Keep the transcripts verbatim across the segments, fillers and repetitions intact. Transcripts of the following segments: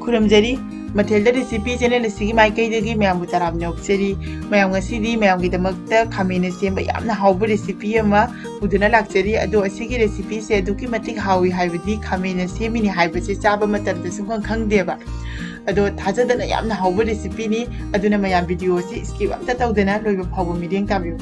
ꯈꯨꯔꯨꯝꯖꯔꯤ꯫ ꯃꯊꯦꯜꯗ recipe channel ꯑꯁꯤꯒꯤ ꯃꯥꯏꯀꯩꯗꯒꯤ ꯃꯌꯥꯝꯕꯨ ꯇꯔꯥꯝꯅ ꯑꯣꯛꯆꯔꯤ꯫ ꯃꯌꯥꯝ, ꯉꯁꯤꯗꯤ ꯃꯌꯥꯝꯒꯤꯗꯃꯛꯇ ꯈꯥꯃꯦꯟꯅ ꯁꯦꯝꯕ ꯌꯥꯝꯅ ꯍꯥꯎꯕ ꯔꯦꯁꯤꯄꯤ ꯑꯃ ꯄꯨꯗꯨꯅ ꯂꯥꯛꯆꯔꯤ꯫ ꯑꯗꯣ ꯑꯁꯤꯒꯤ ꯔꯦꯁꯤꯄꯤꯁꯦ ꯑꯗꯨꯛꯀꯤ ꯃꯇꯤꯛ ꯍꯥꯎꯏ ꯍꯥꯏꯕꯗꯤ ꯈꯥꯃꯦꯟꯅ ꯁꯦꯝꯃꯤꯅꯤ ꯍꯥꯏꯕꯁꯦ ꯆꯥꯕ ꯃꯇꯝꯗ ꯁꯨꯡꯈꯪ ꯈꯪꯗꯦꯕ꯫ ꯑꯗꯣ ꯊꯥꯖꯗꯅ ꯌꯥꯝꯅ ꯍꯥꯎꯕ ꯔꯦꯁꯤꯄꯤꯅꯤ꯫ ꯑꯗꯨꯅ ꯃꯌꯥꯝ ꯚꯤꯗꯤꯑꯣ ꯑꯁꯤ ꯁ꯭ꯀꯤꯞ ꯑꯝꯇ ꯇꯧꯗꯅ ꯂꯣꯏꯕ ꯐꯥꯎꯕ ꯃꯤꯠꯌꯦꯡ ꯇꯥꯕꯤꯌꯨ꯫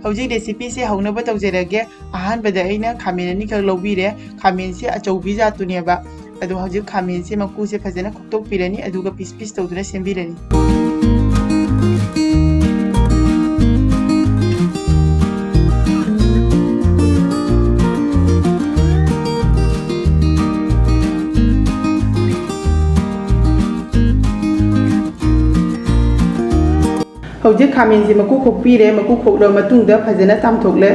ꯍꯧꯖꯤꯛ ꯔꯦꯁꯤꯄꯤꯁꯦ ꯍꯧꯅꯕ ꯇꯧꯖꯔꯒꯦ꯫ ꯑꯍꯥꯟꯕꯗ ꯑꯩꯅ ꯈꯥꯃꯦꯟ ꯑꯅꯤꯈꯛ ꯂꯧꯕꯤꯔꯦ꯫ ꯈꯥꯃꯦꯟꯁꯦ ꯑꯆꯧꯕꯤ ꯖꯥꯠꯇꯨꯅꯦꯕ꯫ ꯑꯗꯣ ꯍꯧꯖꯤꯛ ꯈꯥꯃꯦꯟꯁꯦ ꯃꯀꯨꯁꯦ ꯐꯖꯅ ꯈꯣꯛꯇꯣꯛꯄꯤꯔꯅꯤ, ꯑꯗꯨꯒ ꯄꯤꯁ ꯄꯤꯁ ꯇꯧꯗꯨꯅ ꯁꯦꯝꯕꯤꯔꯅꯤ꯫ ꯍꯧꯖꯤꯛ ꯈꯥꯃꯦꯟꯁꯦ ꯃꯀꯨ ꯈꯣꯛꯄꯤꯔꯦ꯫ ꯃꯀꯨ ꯈꯣꯛꯂꯕ ꯃꯇꯨꯡꯗ ꯐꯖꯅ ꯆꯥꯝꯊꯣꯛꯂꯦ꯫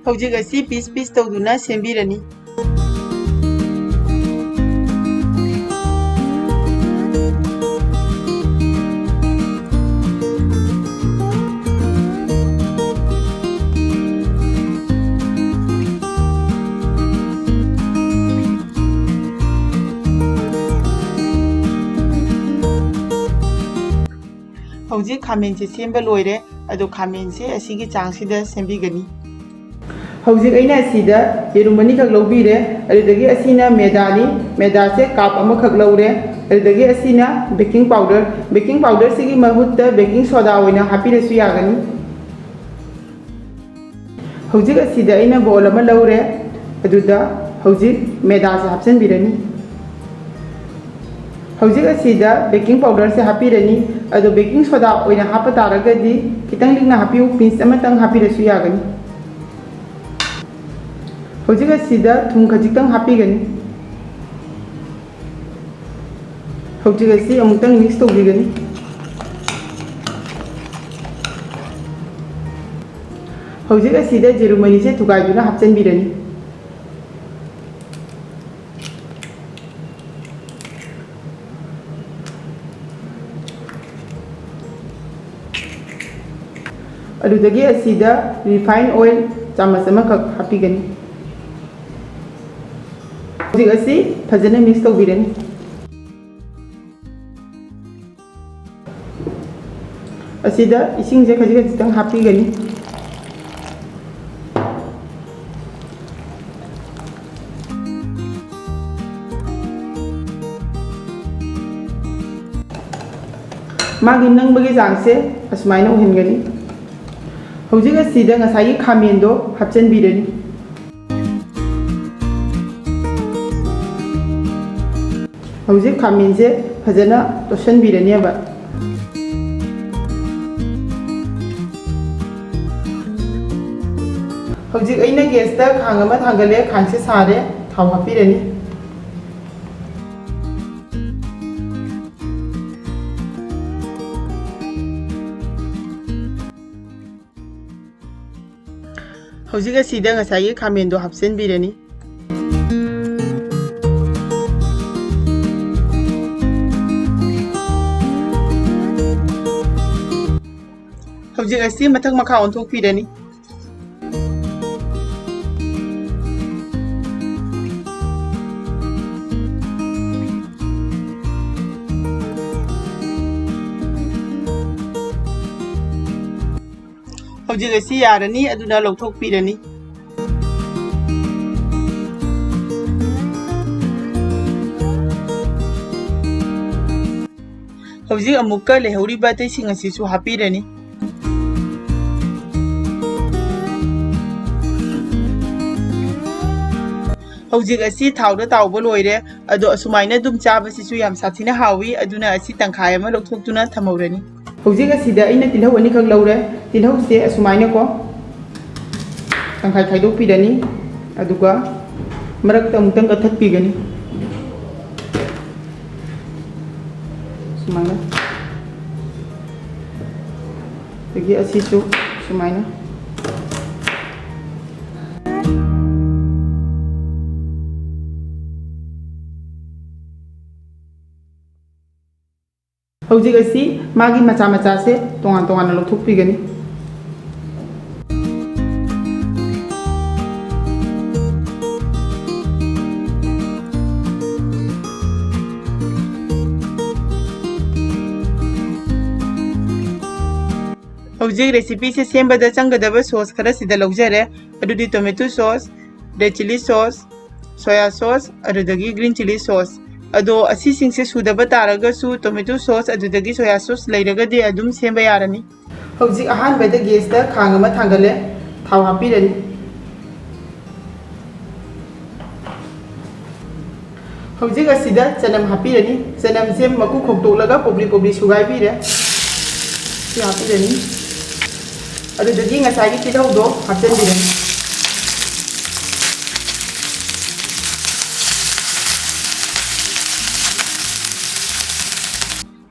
ꯍꯧꯖꯤꯛ ꯑꯁꯤ ꯄꯤꯁ ꯄꯤꯁ ꯇꯧꯗꯨꯅ ꯁꯦꯝꯕꯤꯔꯅꯤ꯫ ꯍꯧꯖꯤꯛ ꯈꯥꯃꯦꯟꯁꯦ ꯁꯦꯝꯕ ꯂꯣꯏꯔꯦ꯫ ꯑꯗꯣ ꯈꯥꯃꯦꯟꯁꯦ ꯑꯁꯤꯒꯤ ꯆꯥꯡꯁꯤꯗ ꯁꯦꯝꯕꯤꯒꯅꯤ꯫ ꯍꯧꯖꯤꯛ ꯑꯩꯅ ꯑꯁꯤꯗ ꯌꯦꯔꯨꯝ ꯑꯅꯤꯈꯛ ꯂꯧꯕꯤꯔꯦ꯫ ꯑꯗꯨꯗꯒꯤ ꯑꯁꯤꯅ ꯃꯦꯗꯥꯅꯤ, ꯃꯦꯗꯥꯁꯦ ꯀꯞ ꯑꯃꯈꯛ ꯂꯧꯔꯦ꯫ ꯑꯗꯨꯗꯒꯤ ꯑꯁꯤꯅ ꯕꯦꯀꯤꯡ ꯄꯥꯎꯗꯔ, ꯕꯦꯀꯤꯡ ꯄꯥꯎꯗꯔꯁꯤꯒꯤ ꯃꯍꯨꯠꯇ ꯕꯦꯀꯤꯡ ꯁꯣꯗꯥ ꯑꯣꯏꯅ ꯍꯥꯞꯄꯤꯔꯁꯨ ꯌꯥꯒꯅꯤ꯫ ꯍꯧꯖꯤꯛ ꯑꯁꯤꯗ ꯑꯩꯅ ꯕꯣꯜ ꯑꯃ ꯂꯧꯔꯦ꯫ ꯑꯗꯨꯗ ꯍꯧꯖꯤꯛ ꯃꯦꯗꯥꯁꯦ ꯍꯥꯞꯆꯤꯟꯕꯤꯔꯅꯤ꯫ ꯍꯧꯖꯤꯛ ꯑꯁꯤꯗ ꯕꯦꯀꯤꯡ ꯄꯥꯎꯗꯔꯁꯦ ꯍꯥꯞꯄꯤꯔꯅꯤ꯫ ꯑꯗꯣ ꯕꯦꯀꯤꯡ ꯁꯣꯗꯥ ꯑꯣꯏꯅ ꯍꯥꯞꯄ ꯇꯥꯔꯒꯗꯤ ꯈꯤꯇꯪ ꯂꯤꯛꯅ ꯍꯥꯞꯄꯤꯌꯨ, ꯄꯤꯟꯁ ꯑꯃꯇꯪ ꯍꯥꯞꯄꯤꯔꯁꯨ ꯌꯥꯒꯅꯤ꯫ ꯍꯧꯖꯤꯛ ꯑꯁꯤꯗ ꯊꯨꯝ ꯈꯖꯤꯛꯇꯪ ꯍꯥꯞꯄꯤꯒꯅꯤ꯫ ꯍꯧꯖꯤꯛ ꯑꯁꯤ ꯑꯃꯨꯛꯇꯪ ꯃꯤꯛꯁ ꯇꯧꯕꯤꯒꯅꯤ꯫ ꯍꯧꯖꯤꯛ ꯑꯁꯤꯗ ꯌꯦꯔꯨꯝ ꯑꯅꯤꯁꯦ ꯊꯨꯒꯥꯏꯗꯨꯅ ꯍꯥꯞꯆꯤꯟꯕꯤꯔꯅꯤ꯫ ꯑꯗꯨꯗꯒꯤ ꯑꯁꯤꯗ refined oil ꯆꯥꯃꯁ ꯑꯃꯈꯛ ꯍꯥꯞꯄꯤꯒꯅꯤ꯫ ꯍꯧꯖꯤꯛ ꯑꯁꯤ ꯐꯖꯅ mix ꯇꯧꯕꯤꯔꯅꯤ꯫ ꯑꯁꯤꯗ ꯏꯁꯤꯡꯁꯦ ꯈꯖꯤꯛ ꯈꯖꯤꯛꯇꯪ ꯍꯥꯞꯄꯤꯒꯅꯤ꯫ ꯃꯥꯒꯤ ꯅꯪꯕꯒꯤ ꯆꯥꯡꯁꯦ ꯑꯁꯨꯃꯥꯏꯅ ꯑꯣꯏꯍꯟꯒꯅꯤ꯫ ꯍꯧꯖꯤꯛ ꯑꯁꯤꯗ ꯉꯁꯥꯏꯒꯤ ꯈꯥꯃꯦꯟꯗꯣ ꯍꯥꯞꯆꯤꯟꯕꯤꯔꯅꯤ꯫ ꯍꯧꯖꯤꯛ ꯈꯥꯃꯦꯟꯁꯦ ꯐꯖꯅ ꯇꯣꯠꯁꯤꯟꯕꯤꯔꯅꯦꯕ꯫ ꯍꯧꯖꯤꯛ ꯑꯩꯅ gasꯇ ꯈꯥꯡ ꯑꯃ ꯊꯥꯡꯒꯠꯂꯦ, ꯈꯥꯡꯁꯦ ꯁꯥꯔꯦ, ꯊꯥꯎ ꯍꯥꯞꯄꯤꯔꯅꯤ꯫ ꯍꯧꯖꯤꯛ ꯑꯁꯤꯗ ꯉꯁꯥꯏꯒꯤ ꯈꯥꯃꯦꯟꯗꯣ ꯍꯥꯞꯆꯤꯟꯕꯤꯔꯅꯤ꯫ ꯍꯧꯖꯤꯛ ꯑꯁꯤ ꯃꯊꯛ ꯃꯈꯥ ꯑꯣꯟꯊꯣꯛꯄꯤꯔꯅꯤ꯫ ꯍꯧꯖꯤꯛ ꯑꯁꯤ ꯌꯥꯔꯅꯤ, ꯑꯗꯨꯅ ꯂꯧꯊꯣꯛꯄꯤꯔꯅꯤ꯫ ꯍꯧꯖꯤꯛ ꯑꯃꯨꯛꯀ ꯂꯩꯍꯧꯔꯤꯕ ꯑꯇꯩꯁꯤꯡ ꯑꯁꯤꯁꯨ ꯍꯥꯞꯄꯤꯔꯅꯤ꯫ ꯍꯧꯖꯤꯛ ꯑꯁꯤ ꯊꯥꯎꯗ ꯇꯥꯎꯕ ꯂꯣꯏꯔꯦ꯫ ꯑꯗꯣ ꯑꯁꯨꯃꯥꯏꯅ ꯑꯗꯨꯝ ꯆꯥꯕꯁꯤꯁꯨ ꯌꯥꯝ ꯁꯥꯊꯤꯅ ꯍꯥꯎꯏ꯫ ꯑꯗꯨꯅ ꯑꯁꯤ ꯇꯪꯈꯥꯏ ꯑꯃ ꯂꯧꯊꯣꯛꯇꯨꯅ ꯊꯝꯍꯧꯔꯅꯤ꯫ ꯍꯧꯖꯤꯛ ꯑꯁꯤꯗ ꯑꯩꯅ ꯇꯤꯜꯍꯧ ꯑꯅꯤꯈꯛ ꯂꯧꯔꯦ꯫ ꯇꯤꯜꯍꯧꯁꯦ ꯑꯁꯨꯃꯥꯏꯅꯀꯣ ꯇꯪꯈꯥꯏ ꯈꯥꯏꯗꯣꯛꯄꯤꯔꯅꯤ꯫ ꯑꯗꯨꯒ ꯃꯔꯛꯇ ꯑꯃꯨꯛꯇꯪ ꯀꯛꯊꯠꯄꯤꯒꯅꯤ꯫ ꯁꯨꯃꯥꯏꯅ꯫ ꯑꯗꯒꯤ ꯑꯁꯤꯁꯨ ꯁꯨꯃꯥꯏꯅ꯫ ꯍꯧꯖꯤꯛ ꯑꯁꯤ ꯃꯥꯒꯤ ꯃꯆꯥ ꯃꯆꯥꯁꯦ ꯇꯣꯉꯥꯟ ꯇꯣꯉꯥꯟꯅ ꯂꯧꯊꯣꯛꯄꯤꯒꯅꯤ꯫ ꯍꯧꯖꯤꯛ recipeꯁꯦ ꯁꯦꯝꯕꯗ ꯆꯪꯒꯗꯕ sauce ꯈꯔꯁꯤꯗ ꯂꯧꯖꯔꯦ꯫ ꯑꯗꯨꯗꯤ tomato sauce, red chilli sauce, soya sauce, ꯑꯗꯨꯗꯒꯤ green chilli sauce꯫ ꯑꯗꯣ ꯑꯁꯤꯁꯤꯡꯁꯦ ꯁꯨꯗꯕ ꯇꯥꯔꯒꯁꯨ tomato sauce ꯑꯗꯨꯗꯒꯤ soya sauce ꯂꯩꯔꯒꯗꯤ ꯑꯗꯨꯝ ꯁꯦꯝꯕ ꯌꯥꯔꯅꯤ꯫ ꯍꯧꯖꯤꯛ ꯑꯍꯥꯟꯕꯗ gasꯇ ꯈꯥꯡ ꯑꯃ ꯊꯥꯡꯒꯠꯂꯦ, ꯊꯥꯎ ꯍꯥꯞꯄꯤꯔꯅꯤ꯫ ꯍꯧꯖꯤꯛ ꯑꯁꯤꯗ ꯆꯅꯝ ꯍꯥꯞꯄꯤꯔꯅꯤ꯫ ꯆꯅꯝꯁꯦ ꯃꯀꯨ ꯈꯣꯛꯇꯣꯛꯂꯒ ꯄꯣꯞꯂꯤ ꯄꯣꯞꯂꯤ ꯁꯨꯒꯥꯏꯕꯤꯔꯦ꯫ ꯁꯤ ꯍꯥꯞꯄꯤꯔꯅꯤ꯫ ꯑꯗꯨꯗꯒꯤ ꯉꯁꯥꯏꯒꯤ ꯇꯤꯜꯍꯧꯗꯣ ꯍꯥꯞꯆꯤꯟꯕꯤꯔꯅꯤ꯫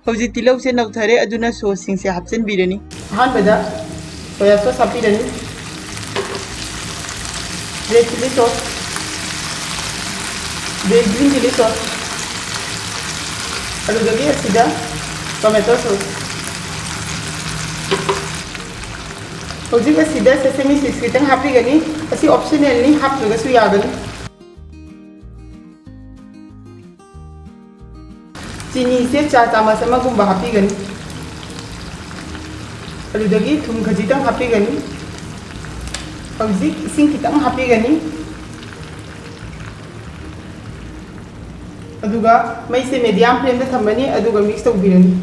ꯍꯧꯖꯤꯛ ꯇꯤꯜꯍꯧꯁꯦ ꯅꯧꯊꯔꯦ, ꯑꯗꯨꯅ sauceꯁꯤꯡꯁꯦ ꯍꯥꯞꯆꯤꯟꯕꯤꯔꯅꯤ꯫ ꯑꯍꯥꯟꯕꯗ soya sauce ꯍꯥꯞꯄꯤꯔꯅꯤ, red chilli sauce, red green chilli sauce, ꯑꯗꯨꯗꯒꯤ ꯑꯁꯤꯗ tomato sauce꯫ ꯍꯧꯖꯤꯛ ꯑꯁꯤꯗ sesame seeds ꯈꯤꯇꯪ ꯍꯥꯞꯄꯤꯒꯅꯤ꯫ ꯑꯁꯤ optionalꯅꯤ, ꯍꯥꯞꯇ꯭ꯔꯒꯁꯨ ꯌꯥꯒꯅꯤ꯫ ꯆꯤꯅꯤꯁꯦ ꯆꯥ ꯆꯥꯃꯁ ꯑꯃꯒꯨꯝꯕ ꯍꯥꯞꯄꯤꯒꯅꯤ꯫ ꯑꯗꯨꯗꯒꯤ ꯊꯨꯝ ꯈꯖꯤꯛꯇꯪ ꯍꯥꯞꯄꯤꯒꯅꯤ꯫ ꯍꯧꯖꯤꯛ ꯏꯁꯤꯡ ꯈꯤꯇꯪ ꯍꯥꯞꯄꯤꯒꯅꯤ꯫ ꯑꯗꯨꯒ ꯃꯩꯁꯦ medium flameꯗ ꯊꯝꯃꯅꯤ, ꯑꯗꯨꯒ mix ꯇꯧꯕꯤꯔꯅꯤ꯫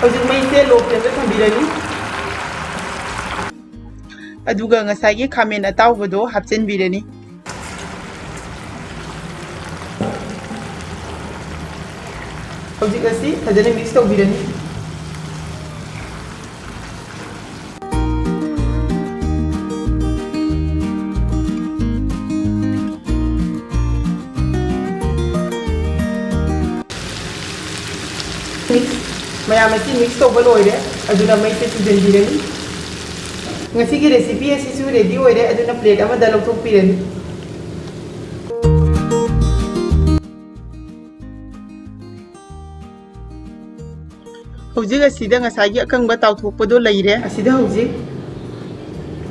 ꯍꯧꯖꯤꯛ ꯃꯩꯁꯦ low flameꯗ ꯊꯝꯕꯤꯔꯅꯤ꯫ ꯑꯗꯨꯒ ꯉꯁꯥꯏꯒꯤ ꯈꯥꯃꯦꯟ ꯑꯇꯥꯎꯕꯗꯣ ꯍꯥꯞꯆꯤꯟꯕꯤꯔꯅꯤ꯫ ꯍꯧꯖꯤꯛ ꯑꯁꯤ ꯐꯖꯅ mix ꯇꯧꯕꯤꯔꯅꯤ꯫ Mix, ꯃꯌꯥꯝ ꯑꯁꯤ mix ꯇꯧꯕ ꯂꯣꯏꯔꯦ, ꯑꯗꯨꯅ ꯃꯩꯁꯦ ꯆꯤꯡꯁꯤꯟꯕꯤꯔꯅꯤ꯫ ꯉꯁꯤꯒꯤ recipe ꯑꯁꯤꯁꯨ ready ꯑꯣꯏꯔꯦ, ꯑꯗꯨꯅ plate ꯑꯃꯗ ꯂꯧꯊꯣꯛꯄꯤꯔꯅꯤ꯫ ꯍꯧꯖꯤꯛ ꯑꯁꯤꯗ ꯉꯁꯥꯏꯒꯤ ꯑꯀꯪꯕ ꯇꯥꯎꯊꯣꯛꯄꯗꯣ ꯂꯩꯔꯦ꯫ ꯑꯁꯤꯗ ꯍꯧꯖꯤꯛ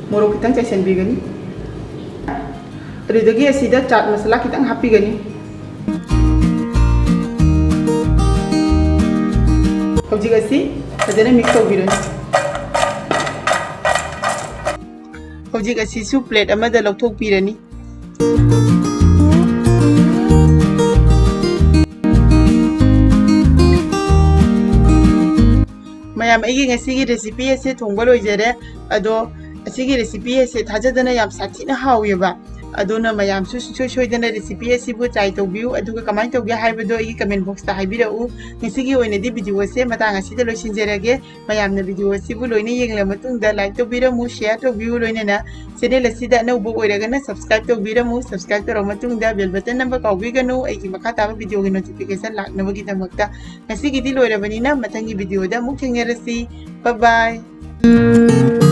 ꯃꯣꯔꯣꯛ ꯈꯤꯇꯪ ꯆꯥꯏꯁꯤꯟꯕꯤꯒꯅꯤ꯫ ꯑꯗꯨꯗꯒꯤ ꯑꯁꯤꯗ ꯆꯥꯠ ꯃꯁꯥꯂꯥ ꯈꯤꯇꯪ ꯍꯥꯞꯄꯤꯒꯅꯤ꯫ ꯍꯧꯖꯤꯛ ꯑꯁꯤ ꯐꯖꯅ ꯃꯤꯛꯁ ꯇꯧꯕꯤꯔꯅꯤ꯫ ꯍꯧꯖꯤꯛ ꯑꯁꯤꯁꯨ ꯄ꯭ꯂꯦꯠ ꯑꯃꯗ ꯂꯧꯊꯣꯛꯄꯤꯔꯅꯤ꯫ ꯃꯌꯥꯝ, ꯑꯩꯒꯤ ꯉꯁꯤꯒꯤ ꯔꯦꯁꯤꯄꯤ ꯑꯁꯦ ꯊꯣꯡꯕ ꯂꯣꯏꯖꯔꯦ꯫ ꯑꯗꯣ ꯑꯁꯤꯒꯤ ꯔꯦꯁꯤꯄꯤ ꯑꯁꯦ ꯊꯥꯖꯗꯅ ꯌꯥꯝ ꯁꯥꯊꯤꯅ ꯍꯥꯎꯋꯦꯕ꯫ ꯑꯗꯨꯅ ꯃꯌꯥꯝꯁꯨ ꯁꯨꯡꯁꯣꯏ ꯁꯣꯏꯗꯅ ꯔꯦꯁꯤꯄꯤ ꯑꯁꯤꯕꯨ ꯇ꯭ꯔꯥꯏ ꯇꯧꯕꯤꯌꯨ, ꯑꯗꯨꯒ ꯀꯃꯥꯏꯅ ꯇꯧꯒꯦ ꯍꯥꯏꯕꯗꯣ ꯑꯩꯒꯤ ꯀꯃꯦꯟ ꯕꯣꯛꯁꯇ ꯍꯥꯏꯕꯤꯔꯛꯎ꯫ ꯉꯁꯤꯒꯤ ꯑꯣꯏꯅꯗꯤ ꯚꯤꯗꯤꯑꯣ ꯑꯁꯦ ꯃꯇꯥꯡ ꯑꯁꯤꯗ ꯂꯣꯏꯁꯤꯟꯖꯔꯒꯦ꯫ ꯃꯌꯥꯝꯅ ꯚꯤꯗꯤꯑꯣ ꯑꯁꯤꯕꯨ ꯂꯣꯏꯅ ꯌꯦꯡꯂꯕ ꯃꯇꯨꯡꯗ ꯂꯥꯏꯛ ꯇꯧꯕꯤꯔꯝꯃꯨ, ꯁꯤꯌꯥꯔ ꯇꯧꯕꯤꯌꯨ, ꯂꯣꯏꯅꯅ ꯆꯦꯅꯦꯜ ꯑꯁꯤꯗ ꯑꯅꯧꯕ ꯑꯣꯏꯔꯒꯅ ꯁꯕꯁꯀ꯭ꯔꯥꯏꯕ ꯇꯧꯕꯤꯔꯝꯃꯨ꯫ ꯁꯕꯁꯀ꯭ꯔꯥꯏꯕ ꯇꯧꯔꯕ ꯃꯇꯨꯡꯗ ꯕꯦꯜ ꯕꯇꯟ ꯅꯝꯕ ꯀꯥꯎꯕꯤꯒꯅꯨ, ꯑꯩꯒꯤ ꯃꯈꯥ ꯇꯥꯕ ꯚꯤꯗꯤꯑꯣꯒꯤ ꯅꯣꯇꯤꯐꯤꯀꯦꯁꯟ ꯂꯥꯛꯅꯕꯒꯤꯗꯃꯛꯇ꯫ ꯉꯁꯤꯒꯤꯗꯤ ꯂꯣꯏꯔꯕꯅꯤꯅ ꯃꯊꯪꯒꯤ ꯚꯤꯗꯤꯑꯣꯗ ꯑꯃꯨꯛ ꯊꯦꯡꯅꯔꯁꯤ꯫ ꯕꯥꯏ ꯕꯥꯏ꯫